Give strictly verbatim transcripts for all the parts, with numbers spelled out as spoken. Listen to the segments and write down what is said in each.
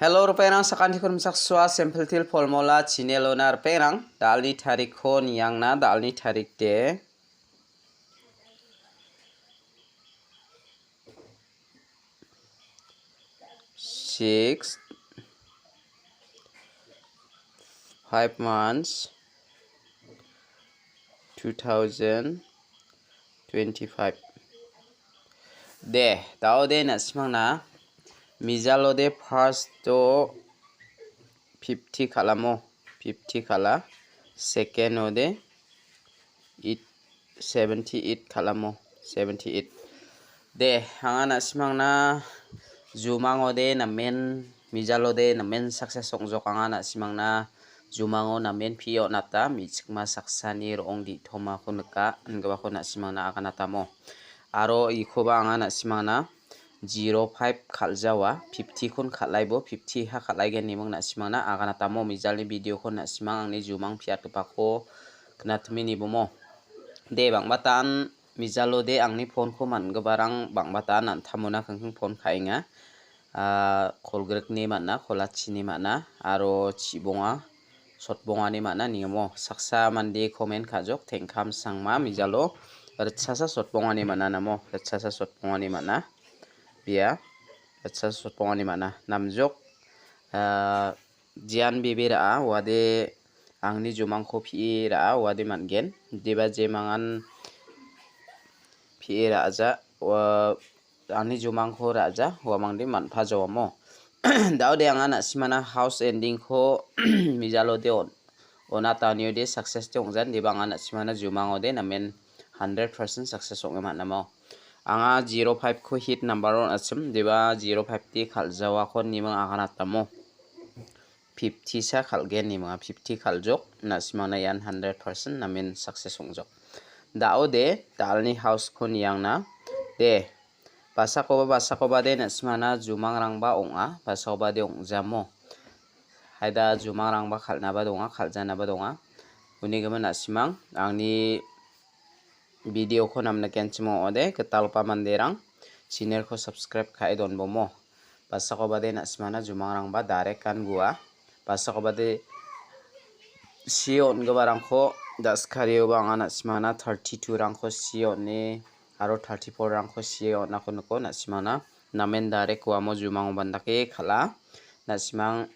Hello, ripengrang, sakantikon misaksua, Simple Teer Formula channel-ona ripengrang. Dalni tarikko niangna, dalni tarik de. Six, five months, two thousand twenty-five. De, dao de na·simangna, mijalo de first-o fifty kal·amo, fifty kal·a, second-o de eight, seventy-eight kal·amo, seventy-eight. De, anga na·simangna jumangode namen, mijalode namen success ong·jok. Anga na·simangna jumango namen pi on·ata, me·chikma saksani ro·ong di·tomako nika, ingipako na·simangna aganatamo. Aro ikoba anga na·simangna zero five kal·jawa, fifty-kon kal·aibo, fifty ha kal·aigen neming na·simangna aganatamo. Mijalni video-ko na·simang angni jumang piatgipako gnatime nibomo. De, bang·batan mijalode angni phone-ko man·giparang bang·batan an·tamona kingking phone ka·enga. Ah, kolgrikni man·a, kolachini man·a, aro chibonga, sotbongani man·a ningamo. Saksa mande comment ka·jok, tengkam sangma mijalo ritchasa sotbongani man·a namo, ritchasa sotbongani man·a. Bia, ritchasa sotbongani man·a. Namjok, ah, jean bebe ra·a, uade angni jumangko pi·e ra·a, uade man·gen. Deba jemangan pi·e ra·ja, ua angni jumangko ra·ja, uamangde man·pajawamo. Dao de anga na·simana house ending-ko mijalode on-, on·ataniode success de ong·jan, deba anga na·simana jumangode namen hundred percent success ong·e man·amo. Anga zero five-ko hit number on·achim, deba zero five de kal·jawako niming aganatamo. Fifty sa kal·gen niming a, fifty kal·jok, na·simana ian hundred percent namen success ong·jok. Dao de, dalni house-ko niangna. De, basakoba, basakoba de na·simana jumangrangba ong·a, basakoba de ong·jamo. Haida jumangrangba kal·naba donga, kal·janaba donga. Uni gimin na·simang, angni video-ko namnikenchim ong·ode, gitalgipa manderang channel-ko subscribe ka·e donbomo. Basakoba de na·simana jumangrangba direct gan gua. Basakoba de sie on·giparangko, da·skarioba anga na·simana thirty-two-rangko sie on·e, aro thirty-four-rangko sie on·ako niko na·simana. Namen direct uamo jumango bandake kal·a. Na·simang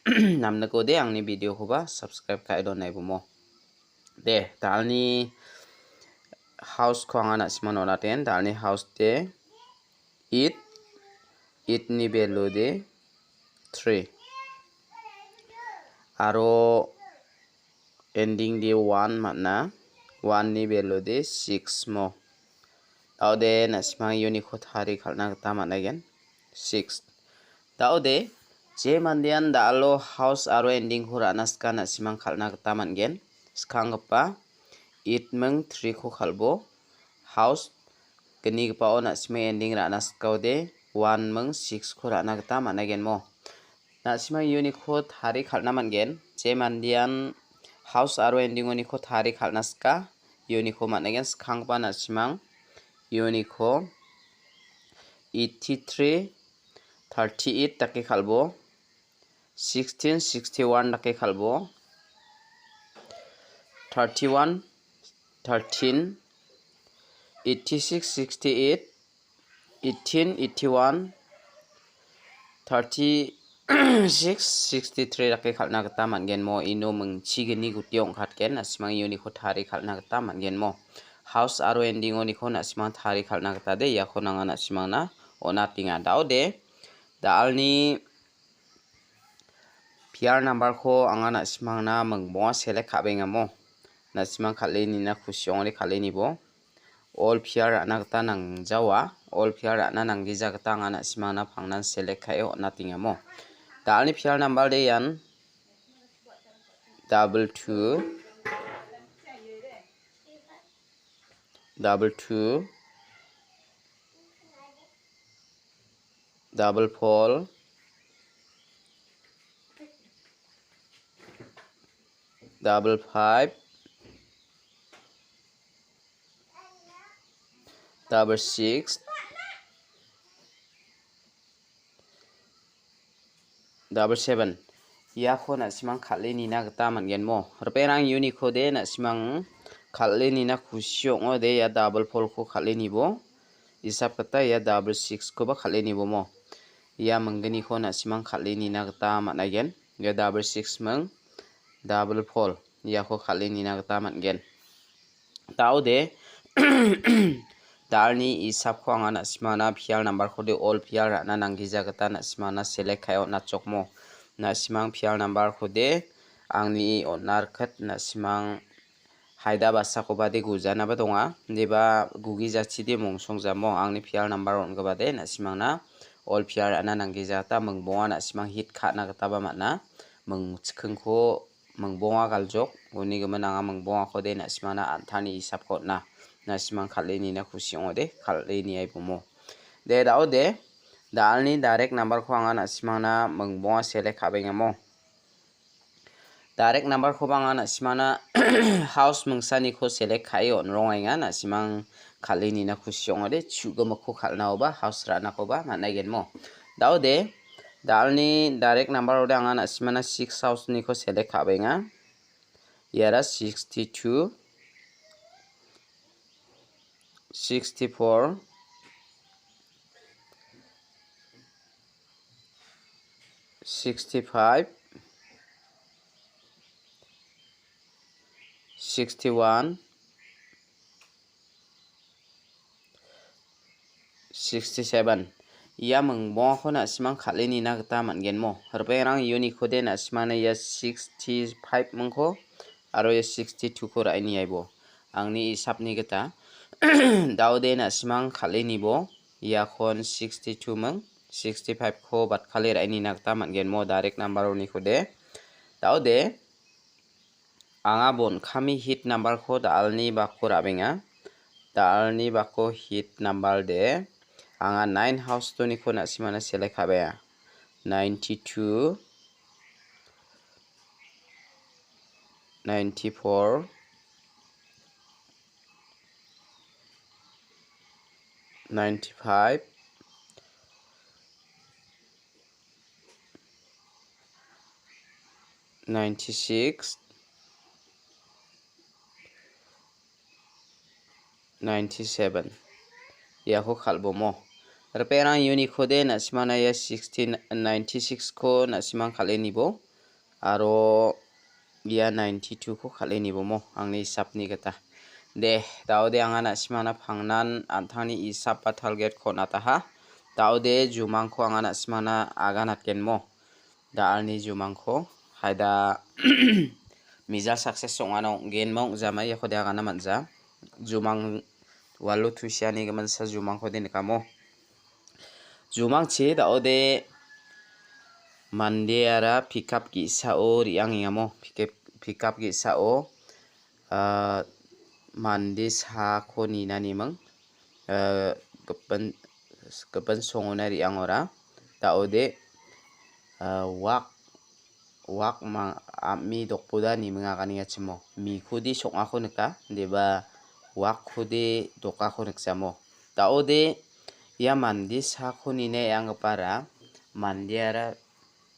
namnikode angni video-koba subscribe ka·e donaibomo. De, dalni house-ko anga na·simang on·aten. Dalni house de eight, eight-ni value de three. Aro ending de one man·a, one-ni value de six mo. Dao de na·simang uniko tarie kal·na gita man·aigen. Six. Dao de, je mandean da·alo house aro ending-ko ra·na sika na·simang kal·na gita man·gen. Skanggipa eight ming three-ko kal·bo. House gnigipao na·simang ending ra·na sikaode one ming six-ko ra·na gita man·aigenmo. Na·simang uniko tarie kal·na man·gen. Je mandean house aro ending-oniko tarie kal·na sika, uniko man·aigen. Skanggipa na·simang uniko eighty-three, thirty-eight dake kal·bo. Sixteen, sixty-one dake kal·bo. Thirty-one, thirteen, eighty-six, sixty-eight, eighteen, eighty-one, thirty-six, sixty-three dake kal·na gita man·gen mo. Ino mingchigni gutio ong·katgen, na·simang uniko tarie kal·na gita man·gen mo. House aro ending-oniko na·simang tarie kal·na gita de, iako nanga na·simangna on·atenga. Dao de, dalni P R number-ko anga na·simangna mingbonga select ka·bengamo. Na·simang kal·e nina kusi ong·ode kal·e nibo. All P R ra·na gita nangjawa. All P R ra·na nanggija gita anga na·simangna pangnan select ka·e on·atengamo. Dalni P R number de ian double two, double two, double four, double five, double six, Double seven. Iako na·simang kal·e nina gita man·genmo. Ripengrang uniko de na·simang kal·e nina kusi ong·ode ia double four-ko kal·e nibo. Isap gita ia double six-koba kal·e nibomo. Ia minggniko na·simang kal·e nina gita man·aigen. Ia double six ming, double four. Iako kal·e nina gita man·gen. Daode, dalni isapko anga na·simana pial nambarkode all pial ra·na nanggija gita na·simana select ka·e on·achokmo. Na·simang pial nambarkode angni on·a rikit na·simang haida basakobade gujanaba donga. Deba gugi jachide mongsongjamo angni pial nambar on·gipade na·simangna all pial ra·na nanggija gita mingbonga na·simang hit ka·na gitaba man·a. Mingchikkingko mingbonga galjok, uni gimin anga mingbongakode na·simangna an·tangni isapko on·a. Na·simang kal·e nina kusi ong·ode, kal·e niai bomo. De, daode, dalni direct numberko anga na·simangna mingbonga select ka·bengamo. Direct numberkoba anga na·simangna house mingsaniko select ka·e on·rongaenga, na·simang kal·e nina kusi ong·ode, chu·gimikko kal·naoba, house ra·nakoba man·aigenmo. Daode, dalni direct number ode anga na·simana six house-niko select ka·benga. Iara sixty-two, sixty-four, sixty-five, sixty-one, sixty-seven. Ia mingbongako na·simang kal·e nina gita man·genmo. Ripengrang uniko de na·simangna ia sixty-five mingko aro ia sixty-two-ko ra·e niaibo. Angni isapni gita daode na·simang kal·e nibo. Iakon sixty-two ming, sixty-five-ko batkale ra·e nina gita man·genmo. Direct number-oniko de. Daode, anga bon kami hit number-ko dalni bako ra·benga. Dalni bako hit number de anga nine house-oniko na·simana select ka·bea. Ninety-two, ninety-four, ninety-five, ninety-six, ninety-seven. Iako kal·bomo. Ripengrang uniko de na·simana ia sixteen ninety-six-ko na·simang kal·e nibo. Aro ia ninety-two-ko kal·e nibomo angni isapni gita. De, daode anga na·simana pangnan an·tangni isap ba target-ko on·ataha. Daode jumangko anga na·simana aganatgenmo. Dalni jumangko haida mija success ong·ano ong·genma ong·jama iako de agana man·ja. Jumang walo tusiani giminsa jumangko de nikamo. Jumangchi daode mandeara pickup ge·sao re·angengamo. Pickup, pickup ge·sao, ah, mande saako ninaniming, ah, gipin, gipin songona re·angora. Daode, ah, wak, wak ma-, a·mi dokboda niming aganengachimo. Mikode song·ako nika, deba wakkode dokako nikjamo. Daode ia mande saako nina re·anggipara mandeara,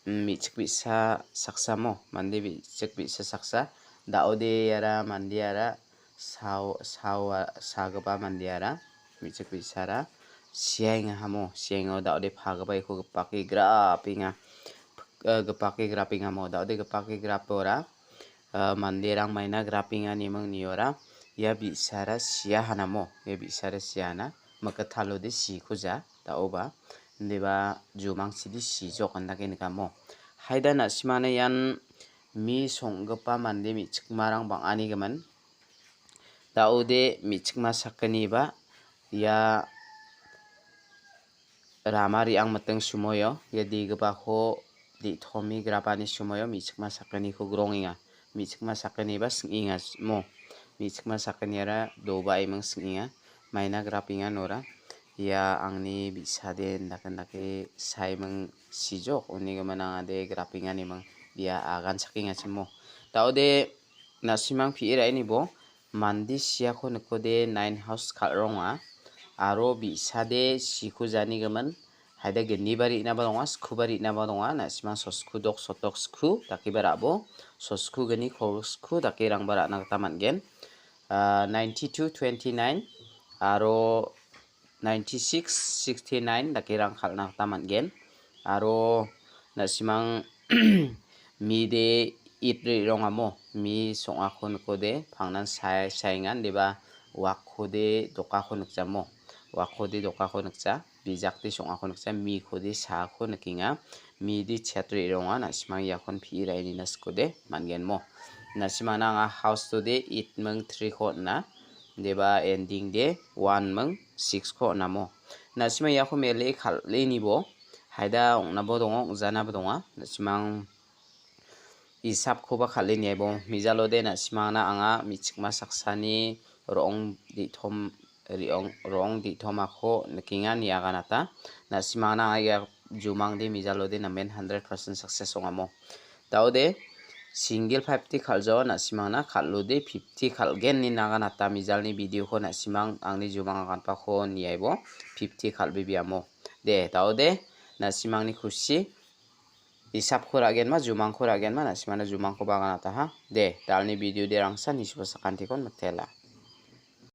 mm, me·chik bi·sa saksamo, mande me·chik bi·sa saksa. Daode iara mandeara sao, sao, sagipa mandeara me·chik bi·sara siaengahamo, siaengao daode pagipaiko gipake grapenga. Eh, gipake grapengamo, daode gipake grapora, eh, manderang maina grapenganiming niora ia bi·sara sia hanamo, ia bi·sara sia hana, mikgitalode siko ja, da·oba, indiba jumangchide sijok indake nikamo. Haida na·simana ian mi song·gipa mande me·chikmarang bang·anigimin. Daode me·chikma sakgniba ia rama re·ang miting sumoio, ia digipako de·tomi grapani sumoio me·chikma sakgniko grongenga. Me·chikma sakgniba sing·enga mo. Me·chikma sakgniara doba eming sing·enga. Maina grapenga nora. Ia angni bi·sade indake indake saiming sijok, unigimin angade grapenganiming bia agan sakengachimo. Daode na·simang pi·e ra·enibo mande siako nikode nine house kal·ronga. Aro bi·sade siko janigimin Haida gniba re·naba donga, skuba re·naba donga. Na·simang sosku dok sotok sku dakeba ra·bo. Sosku gni kol sku dakerangba ra·na gita man·gen. Ah, ninety-two twenty-nine aro ninety-six sixty-nine dakerang kal·na gita man·gen. Aro na·simang mide it re·rongamo, mi song·ako nikode, pangnan sai-, saengan deba wakkode dokako nikjamo. Wakkode dokako nikja, bijakde song·ako nikja, mikode saako nikenga. Mide chet re·ronga, na·simang iakon pi·e ra·enina sikode man·genmo. Na·simangna anga house-ode it ming three-ko on·a, deba ending de one ming six-ko on·amo. Na·simang iako mele kal·e nibo, haida ong·nabo donga, ong·janabo donga. Na·simang isapkoba kal·e niaibo. Mijalode na·simangna anga me·chikma saksani ro·ong di·tom, ri·ong, ro·ong di·tomako nikenga ine aganata. Na·simangna anga ia jumangde mijalode namen hundred percent success ong·amo. Daode single fifty kal·jao, na·simangna kal·ode fifty kal·gen ine aganata. Mijalni video-ko na·simang angni jumang aganpako niaibo fifty kal·bebiamo. De, daode na·simangni kusi. Isapko ra·genma, jumangko ra·genma, na·simana jumangkoba aganataha. De, dalni video de rangsan nisuba sakantikon mitela.